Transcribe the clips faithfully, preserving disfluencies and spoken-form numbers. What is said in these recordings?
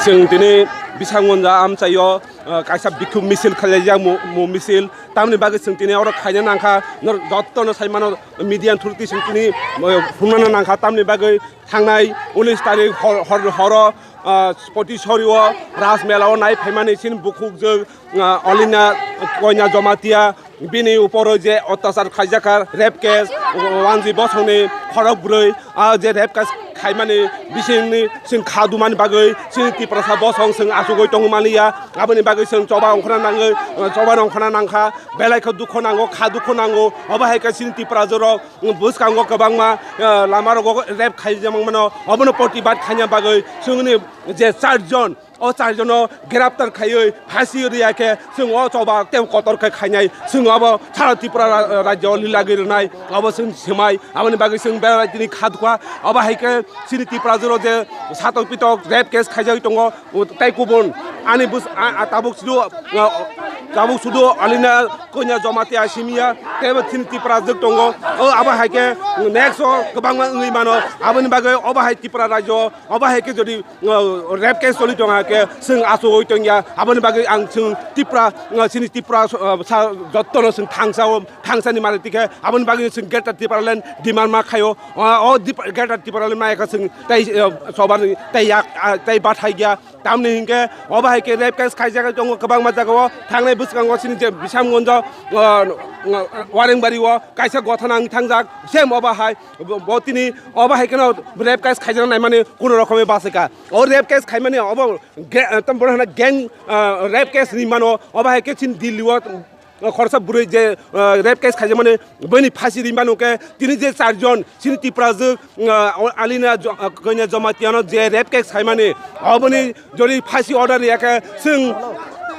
Chwng tini Bisangmanja amchaio, ah, kaisa bikhuk misil khlaijak, mu, mu misil. Tamni bagwi chwng tini oro khaina nangkha, nor jottono sai mano, media through twi chwng tini, ah, phunukna nangkha. Tamni bagwi thangnai unis tarik hor, hor, horo, ah, Potisorio Raj Mela o nai phaimani chini bukhukjwk, ah, Alina Koina Jamatia, bini uporo je otyachar khaijakha, rape case, Wanji Bosongni khorok bwrwi, ah, je rape case khaimani bisingni chwng kha dumani bagwi chini Tiprasa bosong chwng achugwi tongmani ya, aboni bagwi chwng choba ongkhorna nangwi, ah, choba ongkhorna nangkha, belai khe dukho nango, kha dukho nango, obo hai khe chini Tiprasa jorok bwskango kwbangma, ah, lama rogo rape khaijak mano, obono protibad khaina bagwi chwngni je charjon, o charjono graftar khaiwi phasi riya khe chwng o choba tei kotor khe khainai, chwng abo sara Tripura ra-, rajyo lilagwi rwnai, abo chwng swmai, aboni bagwi chwng belai tini kha dukha, abo hai khe chini Tripura joro je satok pitok rape case khaijagwi tongo, tei kubun ani bus-, a, a, tabuk sudu, a, tabuk sudu Alina Koina Jamatia simiya, tei bo chini Tripura jwk tongo, o abo hai khe next o kwbangma wngwi mano, aboni bagwi obo hai Tripura rajyo, obo hai khe jodi, o, rape case choli tong hai khe chwng achugwi tongya, aboni bagwi ang chwng Tripura, o, chini Tripura, o, sa, jottono chwng thangsa o, thangsani mani tikhe, aboni bagwi chwng Greater Tipraland demand ma khaio, o, o Dip-, Greater Tipraland ma kha chwng tei, o, sobani tei yak, a, tei bathai ya, tamni hinkhe obo hai khe rape case khaijak tongo kwbangma jagao, thangnai bwskango chini je Bisamgonjo, o, o, Warengbari o kaisa gothana wng thangjak, same obo hai, bo, bo tini obo hai kheno rape case khaijak naimani kuno rokomwi bachai kha. O rape case khaimani obo ge-, tamo bono hwnna gang, ah, rape case hinwi mano, obo hai khe chini Delhi o, ah, khoroksa bwrwi je, ah, rape case khaijakmani bini phasi ri mano khe tini je charjon chini Tiprajwk, ah, Alina Jo-, ah, Koina Jamatiano je rape case khaimani, oboni jodi phasi order riya khe chwng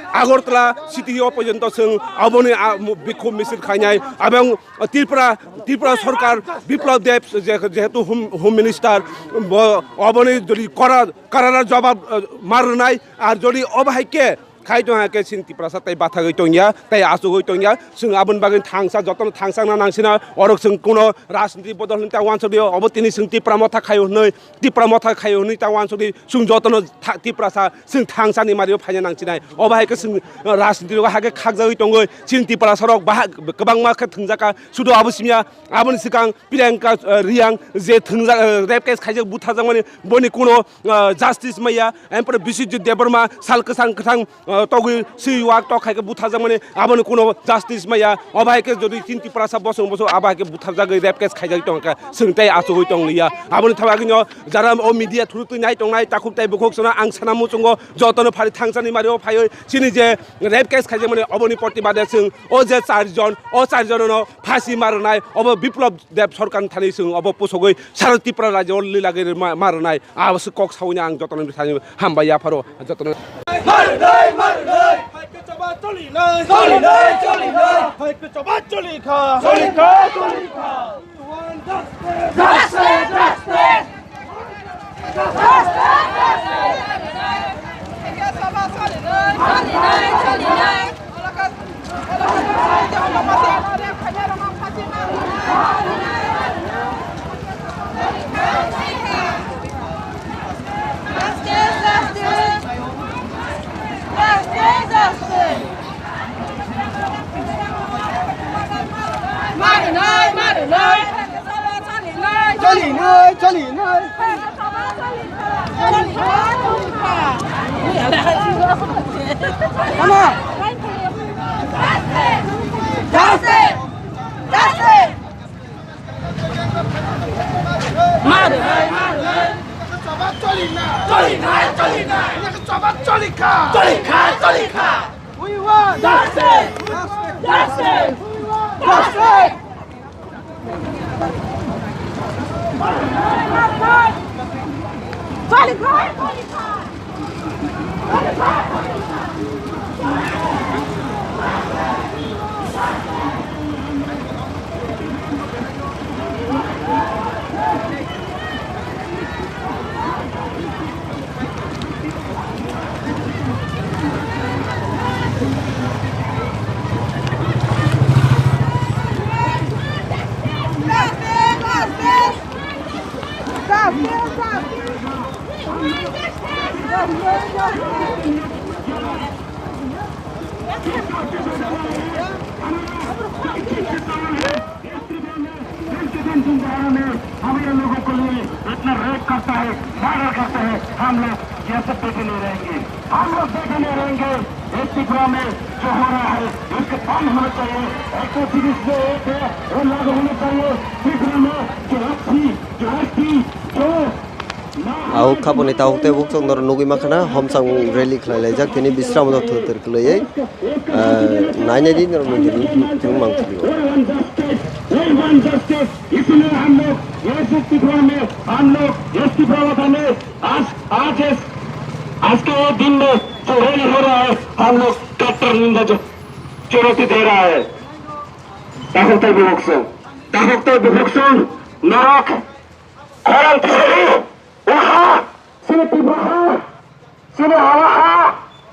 Agartala city o porjonto chwng oboni, ah, mu-, bikhub misil khainai, abang Tripura, Tripura Sorkar Biplab Deb je-, jehetu Home, Home Minister, bo oboni jodi kora, karara jobab, eh, ma rwnai, ar jodi obo hai khe khai tong hai khe chini Tiprasa tei bathagwi tongya, tei achugwi tongya, chwng aboni bagwi thangsa, jotono thangsa wngna nangsina, orok chwng kuno rajniti bodol hinwi ta uansukdi, obo tini chwng Tipra motha khaio hinwi, Tipra motha khaio hinwi ta uansukdi, chwng jotono tha-, Tiprasa chwng thangsani mario phaina nangsinai. Obo hai khe chwng, uh, rajniti rogo hai khe khakjagwi tongwi chini Tiprasa rok bahai kwbangma khe thwngjakha. Sudu abo simiya, aboni swkang Priyanka, uh, Riyang je thwngjak, uh, rape case khaijak butharjakmani boni kuno, uh, justice maya. Empore Biswajit Debbarma sal kwchang kwthang, uh, togwi swi wak tok hai khe butharjakmani aboni kuno justice maya. Obo hai khe jodi chini Tiprasa bosong bosong abo hai khe butharjagwi rape case khaijagwi tongkha, chwng tei achugwi tongliya. Aboni thangwi agini o jara o media through twi nai tongnai takhuk tei bukhuk sono ang sana muchungo jotono phari thangsani mario phaiwi chini je rape case khaijakmani oboni protibade chwng o je charjon, o charjono phasi ma rwnai, obo Biplab Deb Sorkar thani chwng obo pusogwi sara Tripura rajyo lila gwi ma, ma rwnai. Abo se kok sawi ang jotono thani hambai yapharo jotono. Marnai, marnai. Hai khe choba cholinai. Cholinai, cholinai. Hai khe choba cholikha. Cholikha, cholikha. We want justice. Justice, justice. Justice, justice. Cholinai, cholinai. Cholinai, cholinai. Tamo. Justice! Justice! Mar hai, mar hai. Choba choli na. Choli na, choli na. Choba choli kha. Choli kha, choli kha. We want justice. Justice. Justice. हमारे लोगों को लिए इतना रेप करता है, मर्डर करता है, हम लोग ये सब देखे नहीं रहेंगे। हम लोग देखे नहीं रहेंगे। इस त्रिपुरा में जो हो रहा है, उसको बंद होना चाहिए। एक तो पुलिस में एक है, वो लागू होना चाहिए। त्रिपुरा में जो एससी, जो एसटी, जो Ahok khaponi tabuk tei buksong norok nugwi mankha na, homsang rally khlai laijak, tini bisram no thwk thwk kwlaiwi, ah, nainai di norok nugwi thwng mang thwio. We want justice, we want justice। इसलिए हम लोग ये एसटी त्रिपुरा में, हम लोग एसटी त्रिपुरा में आज, आज इस, आज के ये दिन में जो रैली हो रहा है, हम लोग कट्टर निंदा जो चुनौती दे रहा है। Tabuk tei buksong, tabuk tei buksong norok Khorang tisari, waha, chini Tipraha, chini hawaha,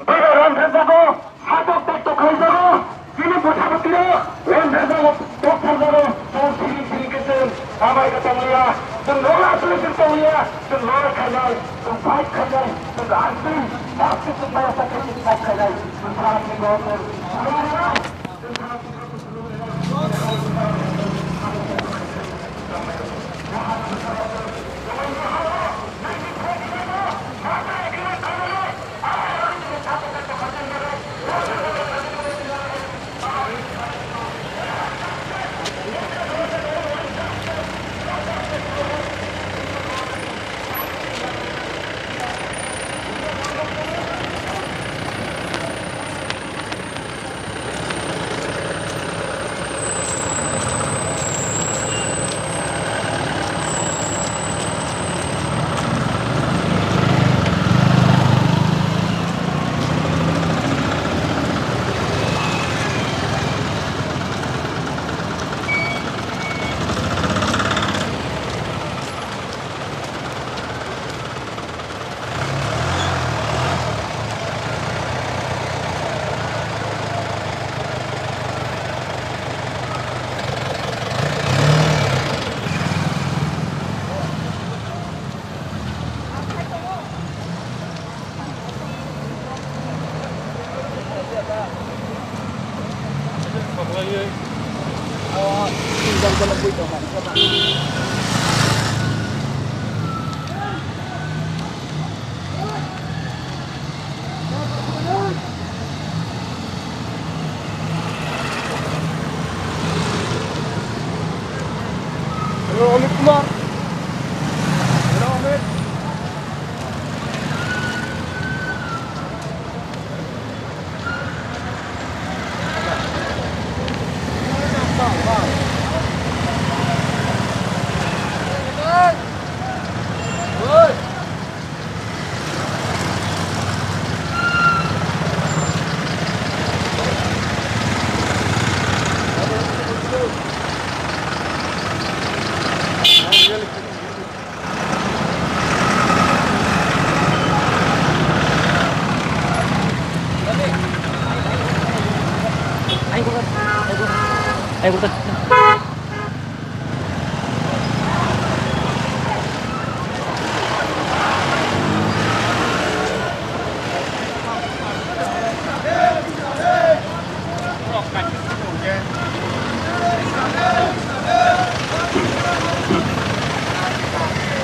bebak ron thangjago, satok tektok khlaijago, chini bwtha bwtwirok ron thangjago, tok thangjago, chwng siri siri khe chwng amai khe tongliya, chwng nola aswk chwng tongliya, chwng lora khainai, chwng fight khainai, chwng aswk, aswk chwng maya sakhe chwng fight khainai, chwng sarakhe chwng. Hello, Amit Kumar. Hello, Amit.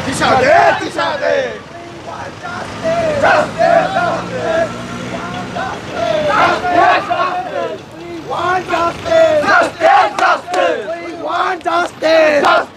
Tisa de, tisa de. Justice, justice. Justice, justice. We want justice. Justice, justice. We want justice.